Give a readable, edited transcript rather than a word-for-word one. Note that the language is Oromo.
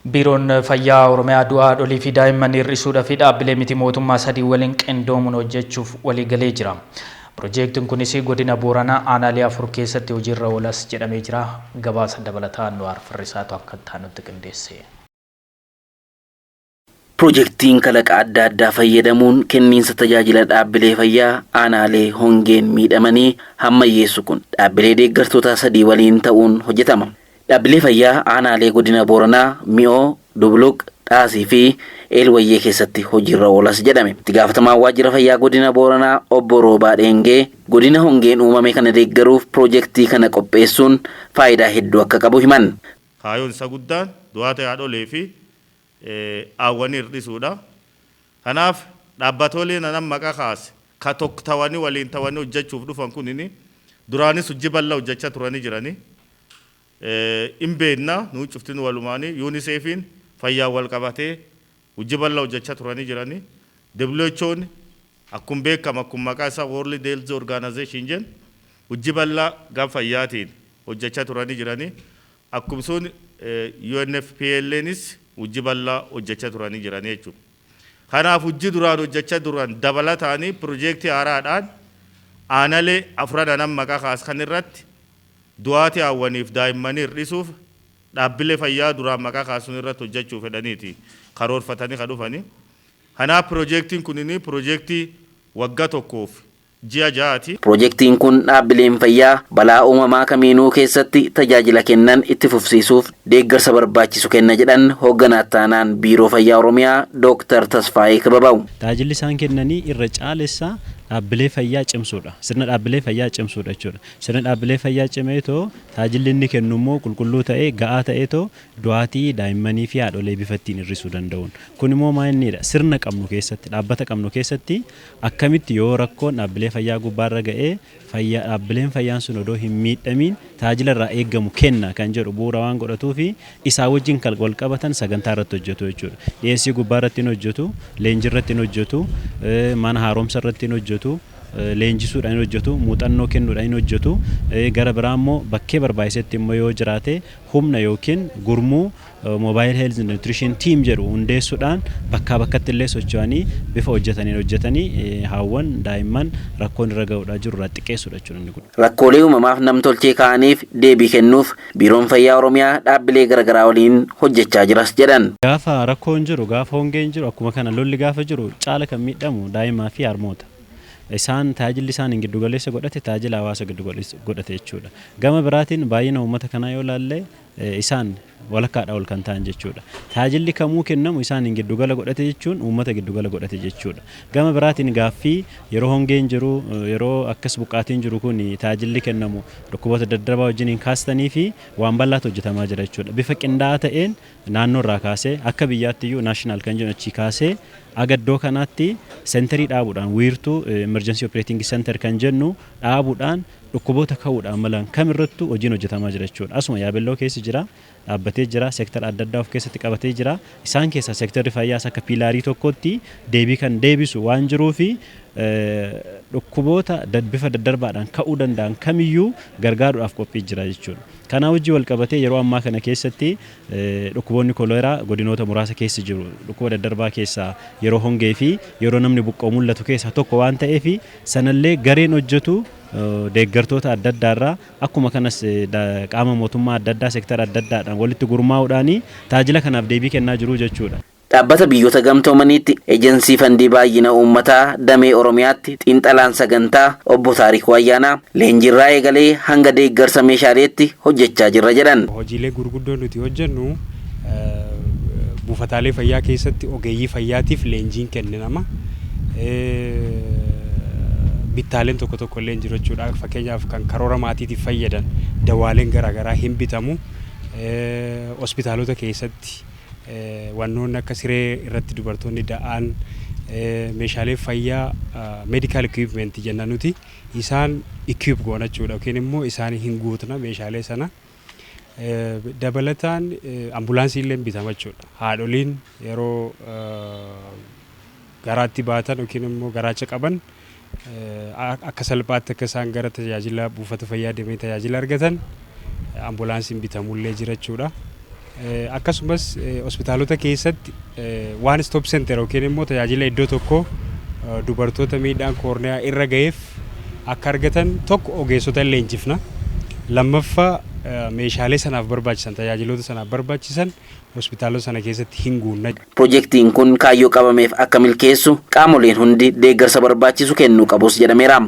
Biiroon Fayyaa Oromiyaa du'a haadholii fi daa'imman hir'isuudhaa fi dhaabbilee miti mootummaa sadii waliin qindoomuun hojjechuuf waliigalee jira. Piroojeektiin kunis godina Booranaa aanaalee afur keessatti hojiirra oolas jedhamee jira. Gabaasa dabalataa Anwaar Firrisaatu akka taanutti qindeesse. Piroojeektiin kalaqa adda addaa fayyadamuun kenniinsa tajaajila dhaabbilee fayyaa aanaalee hongeen miidhamanii hammayyeessu kun dhaabbilee deeggartoota sadii waliin ta'uun hojjetama. Dhaabbilee fayyaa aanaalee godina Booranaa, Mi'oo, Dubluq, Dhaasii fi Eelwayyee keessatti hojiirra oolas jedhame. Itti gaafatamaan waajjira fayyaa godina Booranaa obbo Roobaa Dheengee godina hongeen uumame kana deeggaruuf piroojeektii kana qopheessuun faayidaa hedduu akka qabu himan. Kaayoon isa guddaan du'aata haadholee fi aawwanii hir'isuudha. Kanaaf dhaabbatoleen anan maqaa kaase ka tokko tawanii waliin tawanii hojjechuuf dhufan kunini duraanis hojii bal'aa hojjechaa turanii jiranii. Hin beekna nuu cuftin walumaanii UNICEFin fayyaan wal qabatee hojii bal'aa hojjechaa turanii jiranii. WHO'n akkuma beekamu akkuma maqaa isaa World Health Organization jennu hojii bal'aa gama fayyaatiin hojjechaa turanii jiranii. Akkuma sun UNFPA'nis hojii bal'aa hojjechaa turanii jiranii jechuudha. Kanaaf hojii duraan hojjechaa turan dabalataanii piroojeektii haaraadhaan aanalee afran anan maqaa kaas kan irratti du'aatii hawwaniif daa'immanii hir'isuuf dhaabbilee fayyaa duraan maqaa kaasuun irratti hojjechuu fedhaniiti karoorfatanii kan dhufanii. Kanaaf piroojeektiin kunini piroojeektii waggaa tokkoof ji'a ja'aati. Piroojeektiin kun dhaabbileen fayyaa balaa uumamaa kamiinuu keessatti tajaajila kennan itti fufsiisuuf deeggarsa barbaachisu kenna jedhan hoogganaa taanaan Biiroo Fayyaa Oromiyaa Dooktar Tasfaayee Kibabaw. Tajaajilli isaan kennanii irra caalessaa dhaabbilee fayyaa cimsuudha. Sirna dhaabbilee fayyaa cimsuudha jechuudha. Sirna dhaabbilee fayyaa cimeetoo tajaajilli inni kennu immoo qulqulluu ta'ee ga'aa ta'eetoo du'aatii daa'immanii fi haadholee bifa ittiin hir'isuu danda'uun. Kun immoo maal innidha? Sirna qabnu keessatti, dhaabbata qabnu keessatti akkamitti yoo rakkoon dhaabbilee fayyaa gubbaarra ga'ee fayyaa dhaabbileen fayyaan sun odoo hin miidhamiin tajaajila irraa eeggamu kenna kan jedhu bu'uura waan godhatuu fi isaa wajjin kan wal qabatan sagantaa irratti hojjetu jechuudha. Dhiyeessii gubbaa irratti hin hojjetu, leenjii irratti hin hojjetu, mana haaromsa irratti hin hojjetu, leenjisuudhaan hin hojjetu, muuxannoo kennuudhaan hin hojjetu. Gara biraa immoo bakkee barbaachisetti immoo yoo jiraate humna yookiin gurmuu Mobile Health Nutrition Team jedhu hundeessuudhaan bakkaa bakkatti illee socho'anii bifa hojjetaniin hojjetanii haawwan daa'imman rakkoon irra ga'uudhaa jiru irraa xiqqeessuudha jechuudha inni kun. Rakkoolee uumamaaf namtolchee ka'aniif deebii kennuuf Biiroon Fayyaa Oromiyaa dhaabbilee garaagaraa waliin hojjechaa jiras jedhan. Gaafa rakkoon jiru, gaafa hongeen jiru, akkuma kana lolli gaafa jiru caala kan miidhamu daa'imaa fi harmoota. Isaan tajaajilli isaan hin giddugaleessa godhate tajaajila hawaasa giddu godhate jechuudha. Gama biraatiin baay'ina uummata kanaa yoo ilaalle isaan walakkaadha ol kan ta'an jechuudha. Tajaajilli kamuu kennamu isaan hin giddugala godhate jechuun uummata giddugala godhate jechuudha. Gama biraatiin gaaffii yeroo hongeen jiru, yeroo akkas buqqaatiin jiru kun tajaajilli kennamu dhukkuboota daddarbaa wajjin hin kaastanii fi waan bal'aatu hojjetamaa jira jechuudha. Bifa qindaa'aa ta'een naannoo irraa kaasee akka biyyaatti iyyuu national kan jennu achii kaasee aga iddoo kanaatti centerii dhaabuudhaan, wiirtuu emergency operating center kan jennu dhaabuudhaan dhukkuboota ka'uudhaan malan kamirrattuu hojiin hojjetamaa jira jechuudha. Asuma Yaabelloo keessa jira, dhaabbatee jira, seektara adda addaa of keessatti qabatee jira. Isaan keessaa seektarri fayyaas akka pillarii tokkotti deebii kan deebisu waan jiruufi dhukkuboota bifa daddarbaadhaan ka'uu danda'an kamiyyuu gargaaruudhaaf qophii jira jechuudha. Kanaa wajjin wal qabatee yeroo ammaa kana keessatti dhukkuboonni koleeraa godinoota muraasa keessa jiru. Dhukkuba daddarbaa keessaa yeroo hongee fi yeroo namni buqqa'u mul'atu keessaa tokko waan ta'eef sanallee gareen hojjetu deeggartoota adda addaarraa akkuma kanas qaama mootummaa adda addaa seektara adda addaadhaan walitti gurmaa'uudhaan tajaajila kanaaf deebii kennaa jiru jechuudha. Dhaabbata Biyyoota Gamtoomaniitti ejensii fandii baay'ina uummataa damee Oromiyaatti xiinxalaan sagantaa obbo Taarikuu Ayyaanaa leenjiirraa eegalee hanga deeggarsa meeshaaleetti hojjechaa jirra jedhan. Hojiilee gurguddoo nuti hojjennu buufataalee fayyaa keessatti ogeeyyii fayyaatiif leenjiin kennama. Bittaaleen tokko tokko illee jiru jechuudha. Fakkeenyaaf kan karoora maatiitiif fayyadan dawaaleen garaagaraa hin bitamu. Hospitaalota keessatti wannoonni akka siree irratti dubartoonni da'an, meeshaalee fayyaa medical equipment jenna nuti, isaan equip goona jechuudha yookiin immoo isaan hin guutna meeshaalee sana. Dabalataan ambulaansii illee bitama jechuudha. Haadholiin yeroo garaatti baatan yookiin immoo garaacha qaban akka salphaatti akka isaan gara tajaajila buufata fayyaa deemanii tajaajila argatan ambulaansiin bitamullee jira jechuudha. Akkasumas hospitaalota keessatti one stop center yookiin immoo tajaajila iddoo tokko dubartoota miidhaan koorniyaa irra ga'eef akka argatan tokko ogeessota leenjifna. Lammaffaa, meeshaalee sanaaf barbaachisan, tajaajiloota sanaaf barbaachisan hospitaalota sana keessatti hin guunna. Piroojeektiin kun kaayyoo qabameef akka milkeessu qaamoleen hundi deeggarsa barbaachisu kennuu qabus jedhameera.